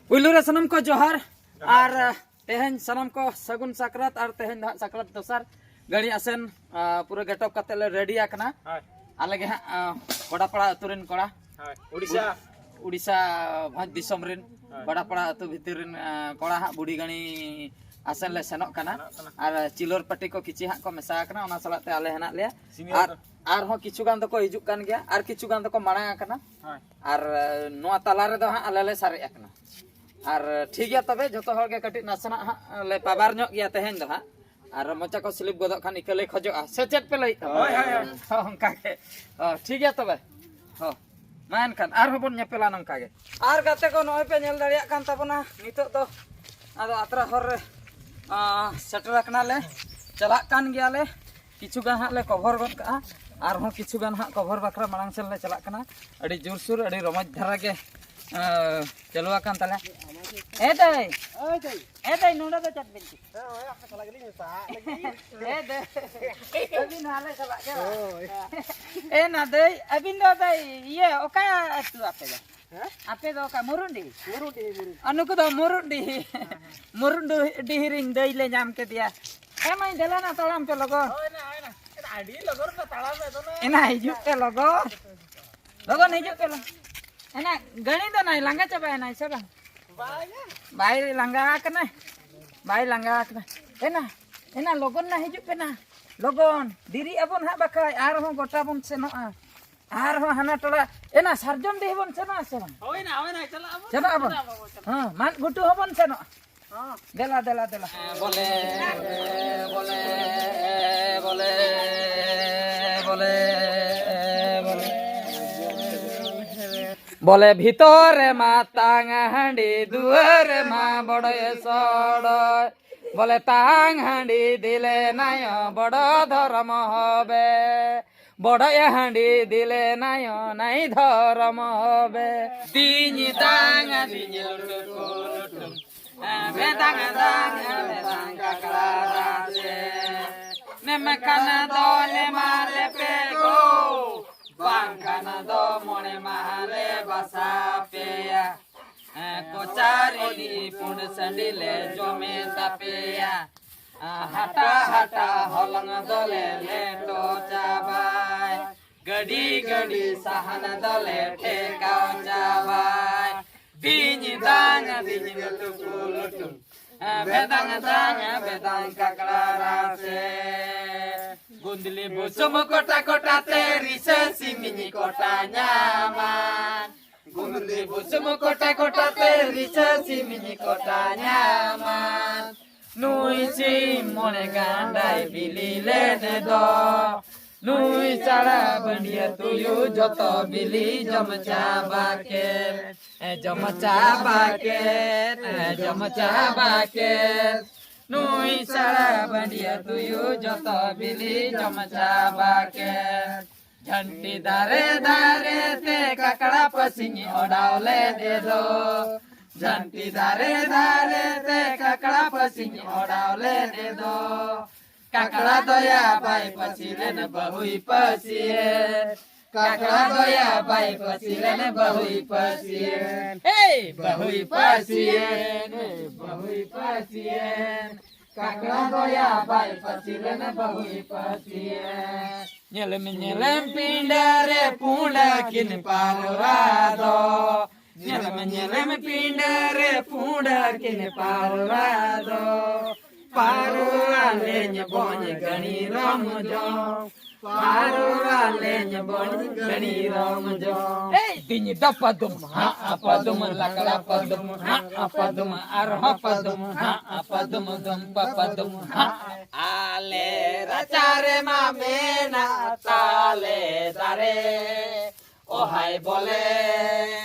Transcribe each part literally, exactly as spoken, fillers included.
ᱯᱩᱭᱞᱩ ᱨᱮ ᱥᱟᱱᱟᱢ ᱠᱚ ᱡᱚᱦᱟᱨ᱾ ᱟᱨ ᱛᱮᱦᱮᱧ ᱥᱟᱱᱟᱢ ᱠᱚ ᱥᱟᱹᱜᱩᱱ ᱥᱟᱠᱨᱟᱛ᱾ ᱟᱨ ᱛᱮᱦᱮᱧ ᱫᱚ ᱦᱟᱸᱜ ᱥᱟᱠᱨᱟᱛ ᱫᱚᱥᱟᱨ ᱜᱟᱹᱲᱤ ᱟᱥᱮᱱ, ᱟ, ᱯᱩᱨᱟᱹ ᱜᱮᱴᱚᱯ ᱠᱟᱛᱮ ᱞᱮ ᱨᱮᱰᱤ ᱟᱠᱟᱱᱟ᱾ ᱦᱳᱭ᱾ ᱟᱞᱮ ᱜᱮ ᱦᱟᱸᱜ, ᱟ, ᱜᱚᱰᱟᱯᱟᱲᱟ ᱟᱹᱛᱩ ᱨᱮᱱ ᱠᱚᱲᱟ᱾ ᱦᱳᱭ᱾ ᱩᱲᱤᱥᱥᱟ᱾ ᱩᱲᱤᱥᱥᱟ ᱵᱷᱚᱸᱡᱽ ᱫᱤᱥᱚᱢ ᱨᱮᱱ᱾ ᱦᱳᱭ᱾ ᱜᱚᱰᱟᱯᱟᱲᱟ ᱟᱹᱛᱩ ᱵᱷᱤᱛᱤᱨ ᱨᱮᱱ, ᱟ, ᱠᱚᱲᱟ ᱦᱟᱸᱜ ᱵᱩᱲᱦᱤ ᱜᱟᱹᱲᱤ ᱟᱥᱮᱱ ᱞᱮ ᱥᱮᱱᱚᱜ ᱠᱟᱱᱟ᱾ ᱥᱮᱱᱚᱜ ᱠᱟᱱᱟ᱾ ᱟᱨ ᱪᱤᱞᱳᱨ ᱯᱟᱹᱴᱤ ᱠᱚ ᱠᱤᱪᱷᱤ ᱦᱟᱸᱜ ᱠᱚ ᱢᱮᱥᱟ ᱟᱠᱟᱱᱟ, ᱚᱱᱟ ᱥᱟᱞᱟᱜ ᱛᱮ ᱟᱞᱮ ᱦᱮᱱᱟᱜ ᱞᱮᱭᱟ᱾ ᱥᱤᱱᱤᱭᱚᱨ ᱟᱨ ᱫᱚ? ᱟᱨᱦᱚᱸ ᱠᱤᱪᱷᱩ ᱜᱟᱱ ᱫᱚᱠᱚ ᱦᱤᱡᱩᱜ ᱠᱟᱱ ᱜᱮᱭᱟ, ᱟᱨ ᱠᱤᱪᱷᱩ ᱜᱟᱱ ᱫᱚᱠᱚ ᱢᱟᱲᱟᱝ ᱟᱠᱟᱱᱟ᱾ ᱦᱳᱭ᱾ ᱟᱨ, ᱟ, ᱱᱚᱣᱟ ᱛᱟᱞᱟ ᱨᱮᱫᱚ ᱦᱟᱸᱜ ᱟᱞᱮ ᱞᱮ ᱥᱟᱨᱮᱡ ᱟᱠᱟᱱᱟ᱾ ᱟᱨ ᱴᱷᱤᱠ ᱜᱮᱭᱟ ᱛᱚᱵᱮ, ᱡᱚᱛᱚ ᱦᱚᱲ ᱜᱮ ᱠᱟᱹᱴᱤᱡ ᱱᱟᱥᱮᱱᱟᱜ ᱦᱟᱸᱜ ᱞᱮ ᱯᱟᱵᱟᱨ ᱧᱚᱜ ᱜᱮᱭᱟ ᱛᱮᱦᱮᱧ ᱫᱚ ᱦᱟᱸᱜ᱾ ᱟᱨ ᱢᱚᱪᱟ ᱠᱚ ᱥᱞᱤᱯ ᱜᱚᱫᱚᱜ ᱠᱷᱟᱱ ᱤᱠᱟᱹ ᱞᱮ ᱠᱷᱚᱡᱚᱜᱼᱟ, ᱥᱮ ᱪᱮᱫ ᱯᱮ ᱞᱟᱹᱭᱮᱫ ᱛᱟᱵᱚᱱᱟ? ᱦᱳᱭ, ᱦᱳᱭ, ᱦᱳᱭ᱾ ᱦᱚᱸ, ᱚᱱᱠᱟ ᱜᱮ᱾ ᱚ, ᱴᱷᱤᱠ ᱜᱮᱭᱟ ᱛᱚᱵᱮ᱾ ᱦᱚᱸ, ᱢᱟ ᱮᱱᱠᱷᱟᱱ ᱟᱨᱦᱚᱸ ᱵᱚᱱ ᱧᱮᱯᱮᱞᱟ ᱱᱚᱝᱠᱟ ᱜᱮ᱾ ᱟᱨ ᱜᱟᱛᱮ ᱠᱚ, ᱱᱚᱜᱼᱚᱭ ᱯᱮ ᱧᱮᱞ ᱫᱟᱲᱮᱭᱟᱜ ᱠᱟᱱ ᱛᱟᱵᱚᱱᱟ, ᱱᱤᱛᱚᱜ ᱫᱚ ᱟᱫᱚ ᱟᱛᱨᱟ ᱦᱚᱨ ᱨᱮ, ᱟ, ᱥᱮᱴᱮᱨ ᱟᱠᱟᱱᱟ ᱞᱮ, ᱪᱟᱞᱟᱜ ᱠᱟᱱ ᱜᱮᱭᱟᱞᱮ᱾ ᱠᱤᱪᱷᱩ ᱜᱟᱱ ᱦᱟᱸᱜ ᱞᱮ ᱠᱚᱵᱷᱚᱨ ᱜᱚᱫ ᱠᱟᱜᱼᱟ, ᱟᱨᱦᱚᱸ ᱠᱤᱪᱷᱩ ᱜᱟᱱ ᱦᱟᱸᱜ ᱠᱚᱵᱷᱚᱨ ᱵᱟᱠᱷᱨᱟ ᱢᱟᱲᱟᱝ ᱥᱮᱱ ᱞᱮ ᱪᱟᱞᱟᱜ ᱠᱟᱱᱟ᱾ ᱟᱹᱰᱤ ᱡᱳᱨᱥᱳᱨ, ᱟᱹᱰᱤ ᱨᱚᱢᱚᱡᱽ ᱫᱷᱟᱨᱟ ᱜᱮ, ᱮᱸ, ᱪᱟᱹᱞᱩ ᱟᱠᱟᱱ ᱛᱟᱞᱮᱭᱟ᱾ ᱮ ᱫᱟᱹᱭ, ᱳᱭ ᱫᱟᱹᱭ᱾ ᱮ ᱫᱟᱹᱭ, ᱱᱚᱰᱮ ᱫᱚ ᱪᱮᱫ ᱵᱤᱱ ᱪᱤᱠᱟᱹ? ᱦᱮᱸ, ᱳᱭ ᱟᱯᱮ ᱥᱟᱞᱟᱜ ᱜᱮᱞᱤᱧ ᱢᱮᱥᱟᱜ ᱞᱟᱹᱜᱤᱫ᱾ ᱮ ᱫᱟᱹᱭ, ᱟᱹᱵᱤᱱ ᱦᱚᱸ ᱟᱞᱮ ᱥᱟᱞᱟᱜ ᱜᱮ ᱵᱟᱝ? ᱦᱳᱭ᱾ ᱮ ᱱᱟ ᱫᱟᱹᱭ, ᱟᱹᱵᱤᱱ ᱫᱚ ᱫᱟᱹᱭ, ᱤᱭᱟᱹ, ᱚᱠᱟ ᱟᱹᱛᱩ ᱟᱯᱮ ᱫᱚ? ᱦᱮᱸ? ᱟᱯᱮ ᱫᱚ ᱚᱠᱟ ᱢᱩᱨᱩᱰᱤ? ᱢᱩᱨᱩᱰᱤ, ᱢᱩᱨᱩᱰᱤ᱾ ᱟᱨ ᱱᱩᱠᱩ ᱫᱚ ᱢᱩᱨᱩᱰᱤ᱾ ᱦᱮᱸ, ᱦᱮᱸ᱾ ᱢᱩᱨᱩᱰᱤ ᱨᱤᱧ ᱫᱟᱹᱭ ᱞᱮ ᱧᱟᱢ ᱠᱮᱫᱮᱭᱟ᱾ ᱦᱮᱸ ᱢᱟᱹᱭ, ᱫᱮᱞᱟ ᱱᱟ ᱛᱟᱲᱟᱢ ᱯᱮ ᱞᱚᱜᱚᱱ᱾ ᱦᱳᱭ ᱱᱟ, ᱦᱳᱭ ᱱᱟ᱾ ᱮᱱᱟ ᱟᱹᱰᱤ ᱞᱚᱜᱚᱱ ᱯᱮ ᱛᱟᱲᱟᱢ ᱮᱫ ᱫᱚ ᱱᱟ᱾ ᱮᱱᱟ ᱦᱤᱡᱩᱜ ᱯᱮ ᱞᱚᱜᱚᱱ᱾ ᱞᱚᱜᱚᱱ ᱦᱤᱡᱩᱜ ᱯᱮ ᱞᱚᱜᱚᱱ᱾ ᱮᱱᱟ ᱜᱟᱹᱲᱤ ᱫᱚ ᱱᱟᱭ ᱞᱟᱸᱜᱟ ᱪᱟᱵᱟᱭᱮᱱᱟᱭ ᱥᱮ ᱵᱟᱝ? ᱵᱟᱭ ᱞᱟᱸᱜᱟ ᱟᱠᱟᱱᱟ᱾ ᱵᱟᱭ ᱞᱟᱸᱜᱟ ᱟᱠᱟᱱᱟ᱾ ᱮᱱᱟ, ᱮᱱᱟ ᱞᱚᱜᱚᱱ ᱱᱟ ᱦᱤᱡᱩᱜ ᱯᱮ ᱱᱟ᱾ ᱞᱚᱜᱚᱱ᱾ ᱫᱮᱨᱤᱜ ᱟᱵᱚᱱ ᱦᱟᱸᱜ ᱵᱟᱠᱷᱟᱡ ᱟᱨᱦᱚᱸ ᱜᱚᱴᱟ ᱵᱚᱱ ᱥᱮᱱᱚᱜᱼᱟ᱾ ᱟᱨᱦᱚᱸ ᱦᱟᱱᱟ ᱴᱚᱞᱟ, ᱮᱱᱟ ᱥᱟᱨᱡᱚᱢ ᱰᱤᱦᱤ ᱵᱚᱱ ᱥᱮᱱᱚᱜᱼᱟ ᱥᱮ ᱵᱟᱝ? ᱦᱳᱭ ᱱᱟ, ᱦᱳᱭ ᱱᱟ, ᱪᱟᱞᱟᱜ ᱟᱵᱚᱱ᱾ ᱪᱟᱞᱟᱜ ᱟᱵᱚᱱ᱾ ᱪᱟᱞᱟᱜ ᱟᱵᱚᱱ, ᱪᱟᱞᱟᱜ ᱟᱵᱚᱱ᱾ ᱦᱮᱸ, ᱢᱟᱫ ᱜᱷᱩᱴᱩ ᱦᱚᱸᱵᱚᱱ ᱥᱮᱱᱚᱜᱼᱟ᱾ ᱦᱚᱸ᱾ ᱫᱮᱞᱟ, ᱫᱮᱞᱟ, ᱫᱮᱞᱟ᱾ ᱵᱚᱞᱮ, ᱵᱚᱞᱮ, ᱵᱚᱞᱮ, ᱵᱚᱞᱮ, ᱵᱚᱞᱮ᱾ ᱵᱚᱞᱮ ᱵᱷᱤᱛᱚᱨ ᱨᱮᱢᱟ ᱛᱟᱝ ᱦᱟᱺᱰᱤ, ᱫᱩᱣᱟᱹᱨ ᱨᱮᱢᱟ ᱵᱚᱰᱚᱭ ᱥᱚᱲᱚᱭ᱾ ᱵᱚᱞᱮ ᱛᱟᱝ ᱦᱟᱺᱰᱤ ᱫᱤᱞᱮ ᱱᱟᱭᱚ, ᱵᱚᱰᱚ ᱫᱷᱚᱨᱚᱢ ᱦᱚᱵᱮ᱾ ᱵᱚᱰᱚᱭ ᱦᱟᱺᱰᱤ ᱫᱤᱞᱮ ᱱᱟᱭᱚ, ᱱᱟᱭ ᱫᱷᱚᱨᱚᱢ ᱦᱚᱵᱮ᱾ ᱫᱤᱧ ᱫᱟᱝ ᱫᱤᱧ ᱞᱩᱴᱩ ᱠᱚ ᱞᱩᱴᱩ᱾ ᱵᱮᱫᱟᱝ ᱫᱟᱝ ᱵᱮᱫᱟᱝ ᱠᱟᱠᱲᱟ ᱨᱟᱥᱮ᱾ ᱱᱮᱢ ᱠᱷᱟᱱ ᱫᱚ ᱞᱮᱢᱟ ᱞᱮᱯᱮ ᱜᱳ, ᱵᱟᱝ ᱠᱷᱟᱱ ᱫᱚ ᱢᱚᱬᱮ ᱢᱟᱦᱟ ᱞᱮ ᱵᱟᱥᱟ ᱯᱮᱭᱟ᱾ ᱠᱚᱪᱟᱨᱤᱱᱤ ᱯᱩᱸᱰ ᱥᱟᱺᱰᱤ ᱞᱮ ᱡᱚᱢᱮ ᱛᱟᱯᱮᱭᱟ᱾ ᱦᱟᱴᱟ ᱦᱟᱴᱟ ᱦᱚᱞᱚᱝ ᱫᱚᱞᱮ ᱞᱮᱴᱚ ᱪᱟᱵᱟᱭ᱾ ᱜᱟᱹᱰᱤ ᱜᱟᱹᱰᱤ ᱥᱟᱦᱟᱱ ᱫᱚᱞᱮ ᱴᱷᱮᱠᱟᱣ ᱪᱟᱵᱟᱭ᱾ ᱫᱤᱧ ᱫᱟᱝ ᱫᱤᱧ ᱞᱩᱴᱩ ᱞᱩᱴᱩ᱾ ᱵᱮᱫᱟᱝ ᱫᱟᱝ ᱵᱮᱫᱟᱝ ᱠᱟᱠᱲᱟ ᱨᱟᱥᱮ᱾ ᱜᱩᱸᱫᱽᱞᱤ ᱵᱩᱥᱩᱢ ᱠᱚᱴᱟ ᱠᱚᱴᱟ ᱛᱮ ᱨᱤᱥᱟᱹ ᱥᱤᱢᱤᱧ ᱠᱚᱴᱟ ᱧᱟᱢᱟ᱾ ᱜᱩᱸᱫᱽᱞᱤ ᱵᱩᱥᱩᱢ ᱠᱚᱴᱟ ᱠᱚᱴᱟ ᱛᱮ ᱨᱤᱥᱟᱹ ᱥᱤᱢᱤᱧ ᱠᱚᱴᱟ ᱧᱟᱢᱟ᱾ ᱱᱩᱭ ᱥᱤᱢ ᱢᱚᱬᱮ ᱜᱟᱸᱰᱟᱭ ᱵᱤᱞᱤ ᱞᱮᱫ ᱫᱚ, ᱱᱩᱭ ᱪᱟᱲᱟ ᱵᱟᱹᱰᱤᱭᱟᱹ ᱛᱩᱭᱩ ᱡᱚᱛᱚ ᱵᱤᱞᱤ ᱡᱚᱢ ᱪᱟᱵᱟ ᱠᱮᱫ᱾ ᱮ ᱡᱚᱢ ᱪᱟᱵᱟ ᱠᱮᱫ, ᱮ ᱡᱚᱢ ᱪᱟᱵᱟ ᱠᱮᱫ᱾ ᱱᱩᱭ ᱪᱟᱲᱟ ᱵᱟᱹᱰᱤᱭᱟᱹ ᱛᱩᱭᱩ ᱡᱚᱛᱚ ᱵᱤᱞᱤ ᱡᱚᱢ ᱪᱟᱵᱟ ᱠᱮᱫ᱾ ᱡᱷᱟᱹᱱᱴᱤ ᱫᱟᱨᱮ ᱫᱟᱨᱮ ᱛᱮ ᱠᱟᱠᱲᱟ ᱯᱟᱹᱥᱤᱧ ᱚᱰᱟᱣ ᱞᱮᱫ ᱫᱚ᱾ ᱡᱷᱟᱹᱱᱴᱤ ᱫᱟᱨᱮ ᱫᱟᱨᱮ ᱛᱮ ᱠᱟᱠᱲᱟ ᱯᱟᱹᱥᱤᱧ ᱚᱰᱟᱣ ᱞᱮᱫ ᱫᱚ᱾ ᱠᱟᱠᱲᱟ ᱫᱚᱭᱟ ᱵᱟᱭ ᱯᱟᱹᱥᱤ ᱞᱮᱱ ᱵᱟᱹᱦᱩᱭ ᱯᱟᱹᱥᱤᱭᱮᱱ᱾ ᱠᱟᱠᱲᱟ ᱫᱚᱭᱟ ᱵᱟᱭ ᱯᱟᱹᱥᱤ ᱞᱮᱱ ᱵᱟᱹᱦᱩᱭ ᱯᱟᱹᱥᱤᱭᱮᱱ᱾ ᱮᱭ ᱵᱟᱹᱦᱩᱭ ᱯᱟᱹᱥᱤᱭᱮᱱ, ᱮᱭ ᱵᱟᱹᱦᱩᱭ ᱯᱟᱹᱥᱤᱭᱮᱱ᱾ ᱠᱟᱠᱲᱟ ᱫᱚᱭᱟ ᱵᱟᱭ ᱯᱟᱹᱥᱤ ᱞᱮᱱ ᱵᱟᱹᱦᱩᱭ ᱯᱟᱹᱥᱤᱭᱮᱱ᱾ ᱧᱮᱞᱮᱢ ᱧᱮᱞᱮᱢ ᱯᱤᱸᱰᱟᱹ ᱨᱮ ᱯᱩᱸᱰ ᱠᱤᱱ ᱯᱟᱨᱣᱟ ᱫᱚ᱾ ᱧᱮᱞᱮᱢ ᱧᱮᱞᱮᱢ ᱯᱤᱸᱰᱟᱹ ᱨᱮ ᱯᱩᱸᱰ ᱠᱤᱱ ᱯᱟᱨᱣᱟ ᱫᱚ᱾ ᱯᱟᱨᱣᱟ ᱞᱮᱧ ᱵᱚᱧ ᱜᱟᱹᱲᱤ ᱨᱚᱢ ᱡᱚᱝ᱾ ᱯᱟᱨᱣᱟ ᱞᱮᱧ ᱵᱚᱧ ᱜᱟᱹᱲᱤ ᱨᱚᱢ ᱡᱚᱝ᱾ ᱫᱤᱧ ᱫᱟ ᱯᱟᱫᱩᱢ, ᱦᱟᱸᱜ ᱯᱟᱫᱩᱢ, ᱞᱟᱠᱲᱟ ᱯᱟᱫᱩᱢ, ᱦᱟᱸᱜ ᱯᱟᱫᱩᱢ, ᱟᱨᱦᱚᱸ ᱯᱟᱫᱩᱢ, ᱦᱟᱸᱜ ᱯᱟᱫᱩᱢ, ᱫᱚᱢ ᱯᱟ ᱯᱟᱫᱩᱢ, ᱦᱟᱸᱜ᱾ ᱟᱞᱮ ᱨᱟᱪᱟ ᱨᱮᱢᱟ ᱢᱮᱱᱟᱜ ᱛᱟᱞᱮ ᱫᱟᱨᱮ, ᱚᱦᱟᱭ ᱵᱚᱞᱮ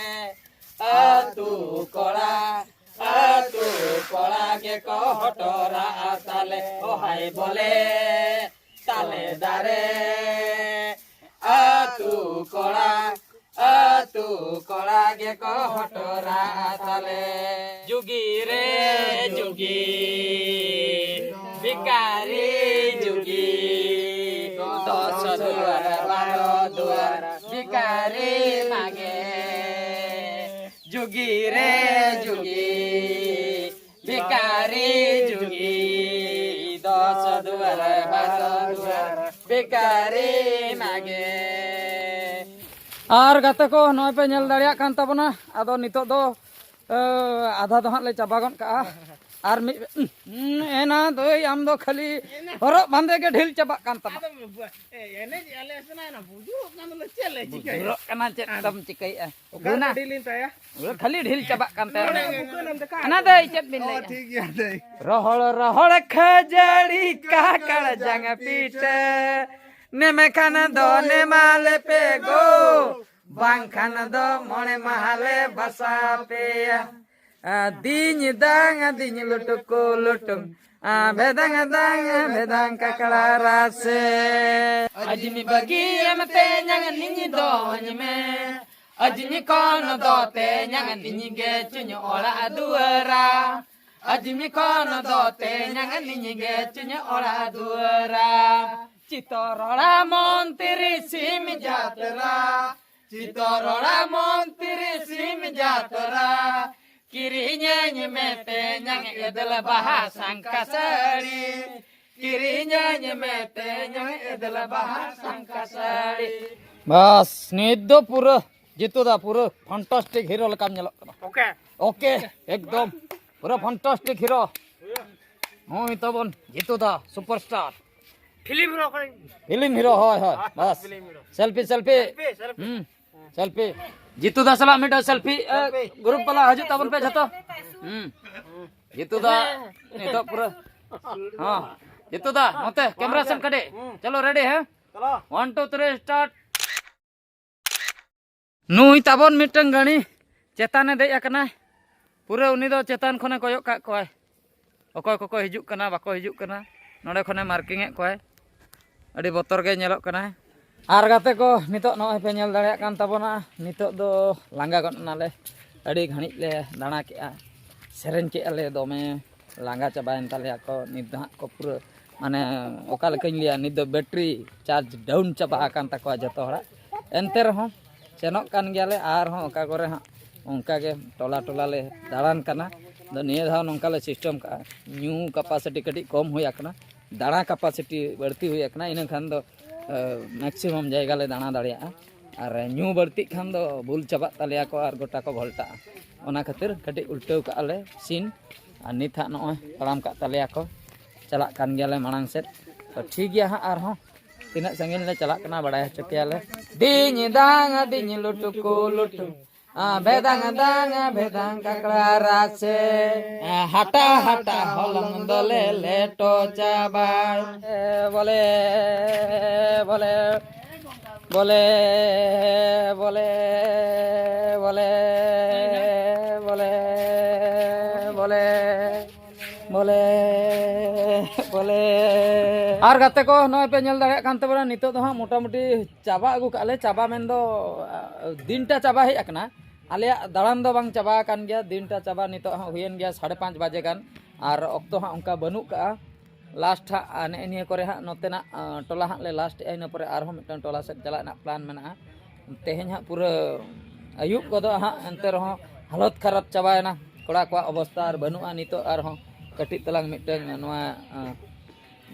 ᱟᱹᱛᱩ ᱠᱚᱲᱟ, ᱟᱹᱛᱩ ᱠᱚᱲᱟ ᱜᱮᱠᱚ ᱦᱚᱴᱚᱨᱟᱜᱼᱟ ᱛᱟᱞᱮ, ᱚᱦᱟᱭ ᱵᱚᱞᱮ ᱛᱟᱞᱮ ᱫᱟᱨᱮ᱾ ᱟᱹᱛᱩ ᱠᱚᱲᱟ, ᱟᱹᱛᱩ ᱠᱚᱲᱟ ᱜᱮᱠᱚ ᱦᱚᱴᱚᱨᱟᱜᱼᱟ ᱛᱟᱞᱮ᱾ ᱡᱩᱜᱤ ᱨᱮ ᱡᱩᱜᱤ, ᱵᱷᱤᱠᱟᱨᱤ ᱡᱩᱜᱤ, ᱫᱚᱥ ᱫᱩᱣᱟᱨ ᱵᱟᱨᱚ ᱫᱩᱣᱟᱨ, ᱵᱷᱤᱠᱟᱨᱤ ᱢᱟᱜᱮ᱾ ᱡᱩᱜᱤ ᱜᱤᱨᱮ ᱡᱩᱜᱤ, ᱵᱷᱤᱠᱟᱨᱤ ᱡᱩᱜᱤ, ᱫᱚᱥ ᱫᱩᱣᱟᱨ ᱵᱟᱨᱚ ᱫᱩᱣᱟᱨ, ᱵᱷᱤᱠᱟᱨᱤ ᱢᱟᱜᱮ᱾ ᱟᱨ ᱜᱟᱛᱮ ᱠᱚ, ᱱᱚᱜᱼᱚᱭ ᱯᱮ ᱧᱮᱞ ᱫᱟᱲᱮᱭᱟᱜ ᱠᱟᱱ ᱛᱟᱵᱚᱱᱟ, ᱟᱫᱚ ᱱᱤᱛᱚᱜ ᱫᱚ, ᱮ, ᱟᱫᱷᱟ ᱫᱚ ᱦᱟᱸᱜ ᱞᱮ ᱪᱟᱵᱟ ᱜᱚᱫ ᱠᱟᱜᱼᱟ᱾ ᱟᱨ ᱢᱤᱫ, ᱩᱸ, ᱮᱱᱟ ᱫᱟᱹᱭ, ᱟᱢ ᱫᱚ ᱠᱷᱟᱹᱞᱤ ᱦᱚᱨᱚᱜ ᱵᱟᱸᱫᱮ ᱜᱮ ᱰᱷᱤᱞ ᱪᱟᱵᱟᱜ ᱠᱟᱱ ᱛᱟᱢᱟ᱾ ᱟᱫᱚ ᱵᱩ-, ᱮ, ᱮᱱᱮᱡ ᱟᱞᱮ ᱥᱮᱱᱟᱜ ᱚᱱᱟ ᱵᱩᱡᱩᱨᱚᱜ ᱠᱟᱱ ᱫᱚᱞᱮ ᱪᱮᱫ ᱞᱮ ᱪᱤᱠᱟᱹᱭᱟ? ᱵᱩᱡᱩᱨᱚᱜ ᱠᱟᱱᱟ, ᱪᱮᱫ ᱟᱫᱚ ᱫᱚᱢ ᱪᱤᱠᱟᱹᱭᱮᱜᱼᱟ? ᱚᱠᱟ ᱨᱮ ᱰᱷᱤᱞᱤᱧ ᱛᱟᱭᱟ? ᱩᱱᱤ ᱠᱷᱟᱹᱞᱤ ᱰᱷᱤᱞ ᱪᱟᱵᱟᱜ ᱠᱟᱱ ᱛᱟᱭᱟ᱾ ᱱᱚᱰᱮ ᱜᱮ ᱵᱩᱠᱟᱹ ᱱᱚᱱᱛᱮ ᱠᱟ-, ᱚᱱᱟ ᱫᱟᱹᱭ, ᱪᱮᱫ ᱵᱤᱱ ᱚ, ᱞᱟᱹᱭᱮᱜᱼᱟ? ᱴᱷᱤᱠ ᱜᱮᱭᱟ, ᱫᱟᱹᱭ᱾ ᱨᱚᱦᱚᱲ ᱨᱚᱦᱚᱲ ᱠᱷᱟᱹᱡᱟᱹᱲᱤ ᱠᱟᱠᱟᱲ ᱡᱟᱝ ᱯᱤᱴᱷᱟᱹ, ᱱᱮᱢᱮ ᱠᱷᱟᱱ ᱫᱚ ᱱᱮᱢᱟ ᱞᱮᱯᱮ ᱜᱳ, ᱵᱟᱝᱠᱷᱟᱱ ᱫᱚ ᱢᱚᱬᱮ ᱢᱟᱦᱟ ᱞᱮ ᱵᱟᱥᱟ ᱯᱮᱭᱟ᱾ ᱟᱫᱤᱧ ᱫᱟᱝ ᱟᱫᱤᱧ ᱞᱩᱴᱩᱠᱩ ᱞᱩᱴᱩᱝ, ᱟᱵᱮᱫᱟᱝ ᱫᱟᱝ ᱟᱵᱮᱫᱟᱝ ᱠᱟᱠᱲᱟ ᱨᱟᱥᱮ᱾ ᱟᱡᱤᱢ ᱵᱟᱹᱜᱤᱭᱟᱢ ᱛᱮᱧᱟᱝ ᱱᱤᱧ ᱫᱚᱧ ᱢᱮ, ᱟᱡᱤᱢ ᱠᱷᱚᱱ ᱫᱚ ᱛᱮᱧᱟᱝ ᱱᱤᱧ ᱜᱮ ᱪᱩᱧ ᱚᱲᱟᱜ ᱫᱩᱣᱟᱹᱨᱟ, ᱟᱡᱤᱢ ᱠᱷᱚᱱ ᱫᱚ ᱛᱮᱧᱟᱝ ᱱᱤᱧ ᱜᱮ ᱪᱩᱧ ᱚᱲᱟᱜ ᱫᱩᱣᱟᱹᱨᱟ᱾ ᱪᱤᱛᱚᱨᱚᱲᱟ ᱢᱚᱱᱛᱨᱤ ᱥᱤᱢ ᱡᱟᱛᱨᱟ, ᱪᱤᱛᱚᱨᱚᱲᱟ ᱢᱚᱱᱛᱨᱤ ᱥᱤᱢ ᱡᱟᱛᱨᱟ, ᱠᱤᱨᱤᱧᱟᱹᱧ ᱢᱮ ᱛᱮᱧᱟᱝ ᱮᱫᱮᱞ ᱵᱟᱦᱟ ᱥᱟᱝᱠᱟ ᱥᱟᱹᱲᱤ, ᱠᱤᱨᱤᱧᱟᱹᱧ ᱢᱮ ᱛᱮᱧᱟᱝ ᱮᱫᱮᱞ ᱵᱟᱦᱟ ᱥᱟᱝᱠᱟ ᱥᱟᱹᱲᱤ᱾ ᱵᱟᱥ, ᱱᱤᱛ ᱫᱚ ᱯᱩᱨᱟᱹ ᱡᱤᱛᱩ ᱫᱟ ᱯᱩᱨᱟᱹ fantastic hero ᱞᱮᱠᱟᱢ ᱧᱮᱞᱚᱜ ᱠᱟᱱᱟ᱾ OK᱾ OK, ᱮᱠᱫᱚᱢ ᱯᱩᱨᱟᱹ fantastic hero᱾ ᱱᱩᱭ ᱛᱟᱵᱚᱱ ᱡᱤᱛᱩ ᱫᱟ superstar᱾ ᱯᱷᱤᱞᱢ ᱦᱤᱨᱳ ᱠᱟᱱᱟᱧ᱾ ᱯᱷᱤᱞᱢ ᱦᱤᱨᱳ, ᱦᱳᱭ, ᱦᱳᱭ, ᱵᱟᱥ᱾ Film hero. Selfie, selfie᱾ Selfie, selfie᱾ ᱦᱩᱸ, selfie᱾ ᱡᱤᱛᱩ ᱫᱟ ᱥᱟᱞᱟᱜ ᱢᱤᱫᱴᱟᱝ selfie, ᱮ, selfie᱾ Group ᱵᱟᱞᱟ ᱦᱤᱡᱩᱜ ᱛᱟᱵᱚᱱ ᱯᱮ ᱡᱷᱚᱛᱚ᱾ ᱦᱩᱸ᱾ ᱡᱤᱛᱩ ᱫᱟ ᱱᱤᱛᱚᱜ ᱯᱩᱨᱟᱹ, ᱦᱚᱸ᱾ ᱡᱤᱛᱩ ᱫᱟ, ᱱᱚᱛᱮ camera ᱥᱮᱱ ᱠᱟᱹᱴᱤᱡ᱾ ᱦᱩᱸ᱾ ᱪᱚᱞᱚ, ready, ᱦᱮᱸ? ᱪᱚᱞᱚ᱾ One, two, three, start᱾ ᱱᱩᱭ ᱛᱟᱵᱚᱱ ᱢᱤᱫᱴᱟᱝ ᱜᱟᱹᱲᱤ ᱪᱮᱛᱟᱱᱮ ᱫᱮᱡ ᱟᱠᱟᱱᱟᱭ᱾ ᱯᱩᱨᱟᱹ ᱩᱱᱤ ᱫᱚ ᱪᱮᱛᱟᱱ ᱠᱷᱚᱱᱮ ᱠᱚᱭᱚᱜ ᱠᱟᱜ ᱠᱚᱣᱟᱭ, ᱚᱠᱚᱭ ᱠᱚᱠᱚ ᱦᱤᱡᱩᱜ ᱠᱟᱱᱟ, ᱵᱟᱠᱚ ᱦᱤᱡᱩᱜ ᱠᱟᱱᱟ᱾ ᱱᱚᱸᱰᱮ ᱠᱷᱚᱱᱮ marking ᱮᱫ ᱠᱚᱣᱟᱭ, ᱟᱹᱰᱤ ᱵᱚᱛᱚᱨ ᱜᱮ ᱧᱮᱞᱚᱜ ᱠᱟᱱᱟᱭ᱾ ᱟᱨ ᱜᱟᱛᱮ ᱠᱚ, ᱱᱤᱛᱚᱜ ᱱᱚᱜᱼᱚᱭ ᱯᱮ ᱧᱮᱞ ᱫᱟᱲᱮᱭᱟᱜ ᱠᱟᱱ ᱛᱟᱵᱚᱱᱟ, ᱱᱤᱛᱚᱜ ᱫᱚ ᱞᱟᱸᱜᱟ ᱜᱚᱫ ᱮᱱᱟᱞᱮ, ᱟᱹᱰᱤ ᱜᱷᱟᱹᱲᱤᱡ ᱞᱮ ᱫᱟᱬᱟ ᱠᱮᱜᱼᱟ, ᱥᱮᱨᱮᱧ ᱠᱮᱜᱼᱟ ᱞᱮ ᱫᱚᱢᱮ᱾ ᱞᱟᱸᱜᱟ ᱪᱟᱵᱟᱭᱮᱱ ᱛᱟᱞᱮᱭᱟ ᱠᱚ᱾ ᱱᱤᱛ ᱫᱚ ᱦᱟᱸᱜ ᱠᱚ ᱯᱩᱨᱟᱹ, ᱢᱟᱱᱮ, ᱚᱠᱟ ᱞᱮᱠᱟᱧ ᱞᱟᱹᱭᱟ, ᱱᱤᱛ ᱫᱚ battery charge down ᱪᱟᱵᱟ ᱟᱠᱟᱱ ᱛᱟᱠᱚᱣᱟ ᱡᱚᱛᱚ ᱦᱚᱲᱟᱜ᱾ ᱮᱱᱛᱮ ᱨᱮᱦᱚᱸ ᱥᱮᱱᱚᱜ ᱠᱟᱱ ᱜᱮᱭᱟᱞᱮ, ᱟᱨᱦᱚᱸ ᱚᱠᱟ ᱠᱚᱨᱮ ᱦᱟᱸᱜ ᱚᱱᱠᱟ ᱜᱮ ᱴᱚᱞᱟ ᱴᱚᱞᱟ ᱞᱮ ᱫᱟᱬᱟᱱ ᱠᱟᱱᱟ᱾ ᱟᱫᱚ ᱱᱤᱭᱟᱹ ᱫᱷᱟᱣ ᱱᱚᱝᱠᱟ ᱞᱮ system ᱠᱟᱜᱼᱟ, ᱧᱩ capacity ᱠᱟᱹᱴᱤᱡ ᱠᱚᱢ ᱦᱩᱭ ᱟᱠᱟᱱᱟ, ᱫᱟᱬᱟ capacity ᱵᱟᱹᱲᱛᱤ ᱦᱩᱭ ᱟᱠᱟᱱᱟ, ᱤᱱᱟᱹ ᱠᱷᱟᱱ ᱫᱚ maximum ᱡᱟᱭᱜᱟ ᱞᱮ ᱫᱟᱬᱟ ᱫᱟᱲᱮᱭᱟᱜᱼᱟ᱾ ᱟᱨ ᱧᱩ ᱵᱟᱹᱲᱛᱤᱜ ᱠᱷᱟᱱ ᱫᱚ ᱵᱩᱞ ᱪᱟᱵᱟᱜ ᱛᱟᱞᱮᱭᱟ ᱠᱚ ᱟᱨ ᱜᱚᱴᱟ ᱠᱚ ᱜᱷᱚᱞᱴᱟᱜᱼᱟ᱾ ᱚᱱᱟ ᱠᱷᱟᱹᱛᱤᱨ ᱠᱟᱹᱴᱤᱡ ᱩᱞᱴᱟᱹᱣ ᱠᱟᱜᱼᱟ ᱞᱮ scene᱾ ᱟᱨ ᱱᱤᱛ ᱦᱟᱸᱜ ᱱᱚᱜᱼᱚᱭ ᱛᱟᱲᱟᱢ ᱠᱟᱜ ᱛᱟᱞᱮᱭᱟ ᱠᱚ, ᱪᱟᱞᱟᱜ ᱠᱟᱱ ᱜᱮᱭᱟᱞᱮ ᱢᱟᱲᱟᱝ ᱥᱮᱫ᱾ ᱛᱚ ᱴᱷᱤᱠ ᱜᱮᱭᱟ ᱦᱟᱸᱜ, ᱟᱨᱦᱚᱸ ᱛᱤᱱᱟᱹᱜ ᱥᱟᱺᱜᱤᱧ ᱞᱮ ᱪᱟᱞᱟᱜ ᱠᱟᱱᱟ ᱵᱟᱲᱟᱭ ᱦᱚᱪᱚ ᱯᱮᱭᱟᱞᱮ᱾ ᱫᱤᱧ ᱫᱟᱝ ᱫᱤᱧ ᱞᱩᱴᱩ ᱠᱚ ᱞᱩᱴᱩ, ᱵᱮᱫᱟᱝ ᱫᱟᱝ ᱵᱮᱫᱟᱝ ᱠᱟᱠᱲᱟ ᱨᱟᱥᱮ, ᱦᱟᱴᱟ ᱦᱟᱴᱟ ᱦᱚᱞᱚᱝ ᱫᱚᱞᱮ ᱞᱮᱴᱚ ᱪᱟᱵᱟᱭ᱾ ᱵᱚᱞᱮ ᱵᱚᱞᱮ ᱵᱚᱞᱮ ᱵᱚᱞᱮ ᱵᱚᱞᱮ ᱵᱚᱞᱮ ᱵᱚᱞᱮ ᱵᱚᱞᱮ᱾ ᱟᱨ ᱜᱟᱛᱮ ᱠᱚ, ᱱᱚᱜᱼᱚᱭ ᱯᱮ ᱧᱮᱞ ᱫᱟᱲᱮᱭᱟᱜ ᱠᱟᱱ ᱛᱟᱵᱚᱱᱟ, ᱱᱤᱛᱚᱜ ᱫᱚ ᱦᱟᱸᱜ ᱢᱚᱴᱟᱢᱩᱴᱤ ᱪᱟᱵᱟ ᱟᱹᱜᱩ ᱠᱟᱜᱼᱟ ᱞᱮ᱾ ᱪᱟᱵᱟ ᱢᱮᱱᱫᱚ ᱫᱤᱱᱴᱟ ᱪᱟᱵᱟ ᱦᱮᱡ ᱟᱠᱟᱱᱟ᱾ ᱟᱞᱮᱭᱟᱜ ᱫᱟᱬᱟᱱ ᱫᱚ ᱵᱟᱝ ᱪᱟᱵᱟ ᱟᱠᱟᱱ ᱜᱮᱭᱟ, ᱫᱤᱱᱴᱟ ᱪᱟᱵᱟ ᱱᱤᱛᱚᱜ ᱦᱟᱸᱜ ᱦᱩᱭᱮᱱ ᱜᱮᱭᱟ ᱥᱟᱲᱮ ᱯᱟᱸᱪ ᱵᱟᱡᱮ ᱜᱟᱱ᱾ ᱟᱨ ᱚᱠᱛᱚ ᱦᱟᱸᱜ ᱚᱱᱠᱟ ᱵᱟᱹᱱᱩᱜ ᱠᱟᱜᱼᱟ᱾ ᱞᱟᱥᱴ ᱦᱟᱸᱜ ᱱᱮᱜᱼᱮ ᱱᱤᱭᱟᱹ ᱠᱚᱨᱮ ᱦᱟᱸᱜ ᱱᱚᱛᱮᱱᱟᱜ ᱴᱚᱞᱟ ᱦᱟᱸᱜ ᱞᱮ ᱞᱟᱥᱴ ᱮᱜᱼᱟ, ᱤᱱᱟᱹ ᱯᱚᱨᱮ ᱟᱨᱦᱚᱸ ᱢᱤᱫᱴᱟᱝ ᱴᱚᱞᱟ ᱥᱮᱫ ᱪᱟᱞᱟᱜ ᱨᱮᱱᱟᱜ ᱯᱞᱟᱱ ᱢᱮᱱᱟᱜᱼᱟ᱾ ᱛᱮᱦᱮᱧ ᱦᱟᱸᱜ ᱯᱩᱨᱟᱹ ᱟᱹᱭᱩᱵ ᱜᱚᱫᱚᱜᱼᱟ ᱦᱟᱸᱜ, ᱮᱱᱛᱮ ᱨᱮᱦᱚᱸ ᱦᱟᱞᱚᱛ ᱠᱷᱟᱨᱟᱯ ᱪᱟᱵᱟᱭᱮᱱᱟ ᱠᱚᱲᱟ ᱠᱚᱣᱟᱜ ᱚᱵᱚᱥᱛᱟ, ᱟᱨ ᱵᱟᱹᱱᱩᱜᱼᱟ ᱱᱤᱛᱚᱜ ᱟᱨᱦᱚᱸ ᱠᱟᱹᱴᱤᱡ ᱛᱟᱞᱟᱝ ᱢᱤᱫᱴᱟᱝ ᱱᱚᱣᱟ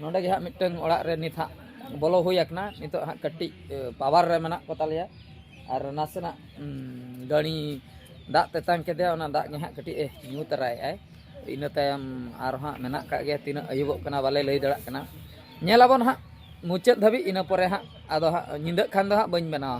ᱱᱚᱰᱮ ᱜᱮ ᱦᱟᱸᱜ ᱢᱤᱫᱴᱟᱝ ᱚᱲᱟᱜ ᱨᱮ ᱱᱤᱛ ᱦᱟᱸᱜ ᱵᱚᱞᱚ ᱦᱩᱭ ᱟᱠᱟᱱᱟ᱾ ᱱᱤᱛᱚᱜ ᱦᱟᱸᱜ ᱠᱟᱹᱴᱤᱡ ᱯᱟᱣᱟᱨ ᱨᱮ ᱢᱮᱱᱟᱜ ᱠᱚ ᱛᱟᱞᱮᱭᱟ᱾ ᱟᱨ ᱱᱟᱥᱮᱱᱟᱜ ᱜᱟᱹᱲᱤ ᱫᱟᱜ ᱛᱮᱛᱟᱝ ᱠᱮᱫᱮᱭᱟ, ᱚᱱᱟ ᱫᱟᱜ ᱜᱮ ᱦᱟᱸᱜ ᱠᱟᱹᱴᱤᱡ ᱮ ᱧᱩ ᱛᱟᱨᱟᱭᱮᱫᱼᱟᱭ᱾ ᱤᱱᱟᱹ ᱛᱟᱭᱚᱢ ᱟᱨᱦᱚᱸ ᱦᱟᱸᱜ ᱢᱮᱱᱟᱜ ᱠᱟᱜ ᱜᱮᱭᱟ, ᱛᱤᱱᱟᱹᱜ ᱟᱹᱭᱩᱵᱚᱜ ᱠᱟᱱᱟ ᱵᱟᱞᱮ ᱞᱟᱹᱭ ᱫᱟᱲᱮᱭᱟᱜ ᱠᱟᱱᱟ᱾ ᱧᱮᱞ ᱟᱵᱚᱱ ᱦᱟᱸᱜ ᱢᱩᱪᱟᱹᱫ ᱫᱷᱟᱹᱵᱤᱡ, ᱤᱱᱟᱹ ᱯᱚᱨᱮ ᱦᱟᱸᱜ ᱟᱫᱚ ᱦᱟᱸᱜ ᱧᱤᱫᱟᱹᱜ ᱠᱷᱟᱱ ᱫᱚ ᱦᱟᱸᱜ ᱵᱟᱹᱧ ᱵᱮᱱᱟᱣᱟ᱾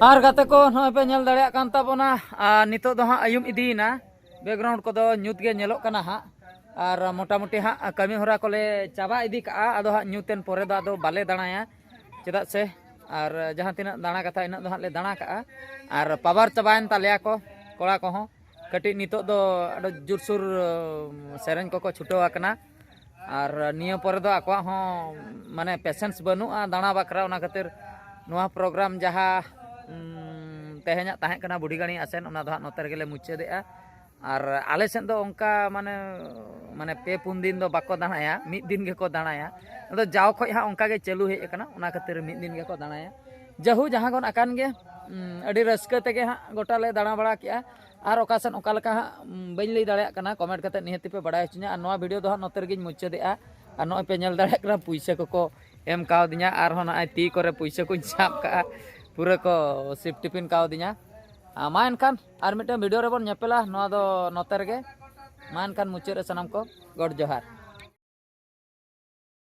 ᱟᱨ ᱜᱟᱛᱮ ᱠᱚ, ᱱᱚᱜᱼᱚᱭ ᱯᱮ ᱧᱮᱞ ᱫᱟᱲᱮᱭᱟᱜ ᱠᱟᱱ ᱛᱟᱵᱚᱱᱟ, ᱟᱨ ᱱᱤᱛᱚᱜ ᱫᱚ ᱦᱟᱸᱜ ᱟᱹᱭᱩᱵ ᱤᱫᱤᱭᱮᱱᱟ᱾ Background ᱠᱚᱫᱚ ᱧᱩᱛ ᱜᱮ ᱧᱮᱞᱚᱜ ᱠᱟᱱᱟ ᱦᱟᱸᱜ᱾ ᱟᱨ ᱢᱚᱴᱟᱢᱩᱴᱤ ᱦᱟᱸᱜ ᱠᱟᱹᱢᱤ ᱦᱚᱨᱟ ᱠᱚᱞᱮ ᱪᱟᱵᱟ ᱤᱫᱤ ᱠᱟᱜᱼᱟ᱾ ᱟᱫᱚ ᱦᱟᱸᱜ ᱧᱩᱛᱮᱱ ᱯᱚᱨᱮ ᱫᱚ ᱟᱫᱚ ᱵᱟᱞᱮ ᱫᱟᱬᱟᱭᱟ᱾ ᱪᱮᱫᱟᱜ ᱥᱮ ᱟᱨ ᱡᱟᱦᱟᱸ ᱛᱤᱱᱟᱹᱜ ᱫᱟᱬᱟ ᱠᱟᱛᱷᱟ, ᱤᱱᱟᱹᱜ ᱫᱚ ᱦᱟᱸᱜ ᱞᱮ ᱫᱟᱬᱟ ᱠᱟᱜᱼᱟ᱾ ᱟᱨ ᱯᱟᱣᱟᱨ ᱪᱟᱵᱟᱭᱮᱱ ᱛᱟᱞᱮᱭᱟ ᱠᱚ ᱠᱚᱲᱟ ᱠᱚᱦᱚᱸ᱾ ᱠᱟᱹᱴᱤᱡ ᱱᱤᱛᱚᱜ ᱫᱚ ᱟᱹᱰᱤ ᱡᱳᱨᱥᱳᱨ ᱥᱮᱨᱮᱧ ᱠᱚᱠᱚ ᱪᱷᱩᱴᱟᱹᱣ ᱟᱠᱟᱱᱟ᱾ ᱟᱨ ᱱᱤᱭᱟᱹ ᱯᱚᱨᱮ ᱫᱚ ᱟᱠᱚᱣᱟᱜ ᱦᱚᱸ ᱢᱟᱱᱮ ᱯᱮᱥᱮᱱᱥ ᱵᱟᱹᱱᱩᱜᱼᱟ ᱫᱟᱬᱟ ᱵᱟᱠᱷᱨᱟ᱾ ᱚᱱᱟ ᱠᱷᱟᱹᱛᱤᱨ ᱱᱚᱣᱟ ᱯᱨᱳᱜᱨᱟᱢ ᱡᱟᱦᱟᱸ ᱩᱢ, ᱛᱮᱦᱮᱧᱟᱜ ᱛᱟᱦᱮᱸ ᱠᱟᱱᱟ ᱵᱩᱰᱷᱤ ᱜᱟᱹᱲᱤ ᱟᱥᱮᱱ, ᱚᱱᱟ ᱫᱚ ᱦᱟᱸᱜ ᱱᱚᱛᱮ ᱨᱮᱜᱮ ᱞᱮ ᱢᱩᱪᱟᱹᱫᱮᱜᱼᱟ᱾ ᱟᱨ ᱟᱞᱮ ᱥᱮᱫ ᱫᱚ ᱚᱱᱠᱟ ᱢᱟᱱᱮ ᱢᱟᱱᱮ ᱯᱮ ᱯᱩᱱ ᱫᱤᱱ ᱫᱚ ᱵᱟᱠᱚ ᱫᱟᱬᱟᱭᱟ, ᱢᱤᱫ ᱫᱤᱱ ᱜᱮᱠᱚ ᱫᱟᱬᱟᱭᱟ᱾ ᱟᱫᱚ ᱡᱟᱣ ᱠᱷᱚᱱ ᱦᱟᱸᱜ ᱚᱱᱠᱟ ᱜᱮ ᱪᱟᱹᱞᱩ ᱦᱮᱡ ᱟᱠᱟᱱᱟ, ᱚᱱᱟ ᱠᱷᱟᱹᱛᱤᱨ ᱢᱤᱫ ᱫᱤᱱ ᱜᱮᱠᱚ ᱫᱟᱬᱟᱭᱟ᱾ ᱡᱟᱦᱩ ᱡᱟᱦᱟᱸ ᱜᱚᱱ ᱟᱠᱟᱱ ᱜᱮ, ᱩᱢ, ᱟᱹᱰᱤ ᱨᱟᱹᱥᱠᱟᱹ ᱛᱮᱜᱮ ᱦᱟᱸᱜ ᱜᱚᱴᱟ ᱞᱮ ᱫᱟᱬᱟ ᱵᱟᱲᱟ ᱠᱮᱜᱼᱟ᱾ ᱟᱨ ᱚᱠᱟ ᱥᱮᱫ ᱚᱠᱟ ᱞᱮᱠᱟ ᱦᱟᱸᱜ, ᱩᱢ, ᱵᱟᱹᱧ ᱞᱟᱹᱭ ᱫᱟᱲᱮᱭᱟᱜ ᱠᱟᱱᱟ, ᱠᱚᱢᱮᱱᱴ ᱠᱟᱛᱮ ᱱᱤᱦᱟᱹᱛᱤ ᱯᱮ ᱵᱟᱲᱟᱭ ᱦᱚᱪᱚᱧᱟ᱾ ᱟᱨ ᱱᱚᱣᱟ ᱵᱷᱤᱰᱤᱭᱳ ᱫᱚ ᱦᱟᱸᱜ ᱱᱚᱛᱮ ᱨᱮᱜᱮᱧ ᱢᱩᱪᱟᱹᱫᱮᱜᱼᱟ᱾ ᱟᱨ ᱱᱚᱜᱼᱚᱭ ᱯᱮ ᱧᱮᱞ ᱫᱟᱲᱮᱭᱟᱜ ᱠᱟᱱᱟ, ᱯᱩᱭᱥᱟᱹ ᱠᱚᱠᱚ ᱮᱢ ᱠᱟᱣᱫᱤᱧᱟ᱾ ᱟᱨᱦᱚᱸ ᱱᱚᱜᱼᱚᱭ ᱛᱤ ᱠᱚᱨᱮ ᱯᱩᱭᱥᱟᱹ ᱠᱚᱧ ᱥᱟᱵ ᱠᱟᱜᱼᱟ, ᱯᱩᱨᱟᱹ ᱠᱚ ᱥᱤᱯ ᱴᱤᱯᱤᱱ ᱠᱟᱣᱫᱤᱧᱟ᱾ ᱟᱨ ᱢᱟ ᱮᱱᱠᱷᱟᱱ ᱟᱨ ᱢᱤᱫᱴᱟᱝ ᱵᱷᱤᱰᱤᱭᱳ ᱨᱮᱵᱚᱱ ᱧᱮᱯᱮᱞᱟ, ᱱᱚᱣᱟ ᱫᱚ ᱱᱚᱛᱮ ᱨᱮᱜᱮ᱾ ᱢᱟ ᱮᱱᱠᱷᱟᱱ ᱢᱩᱪᱟᱹᱫ ᱨᱮ ᱥᱟᱱᱟᱢ ᱠᱚ ᱜᱚᱰ ᱡᱚᱦᱟᱨ᱾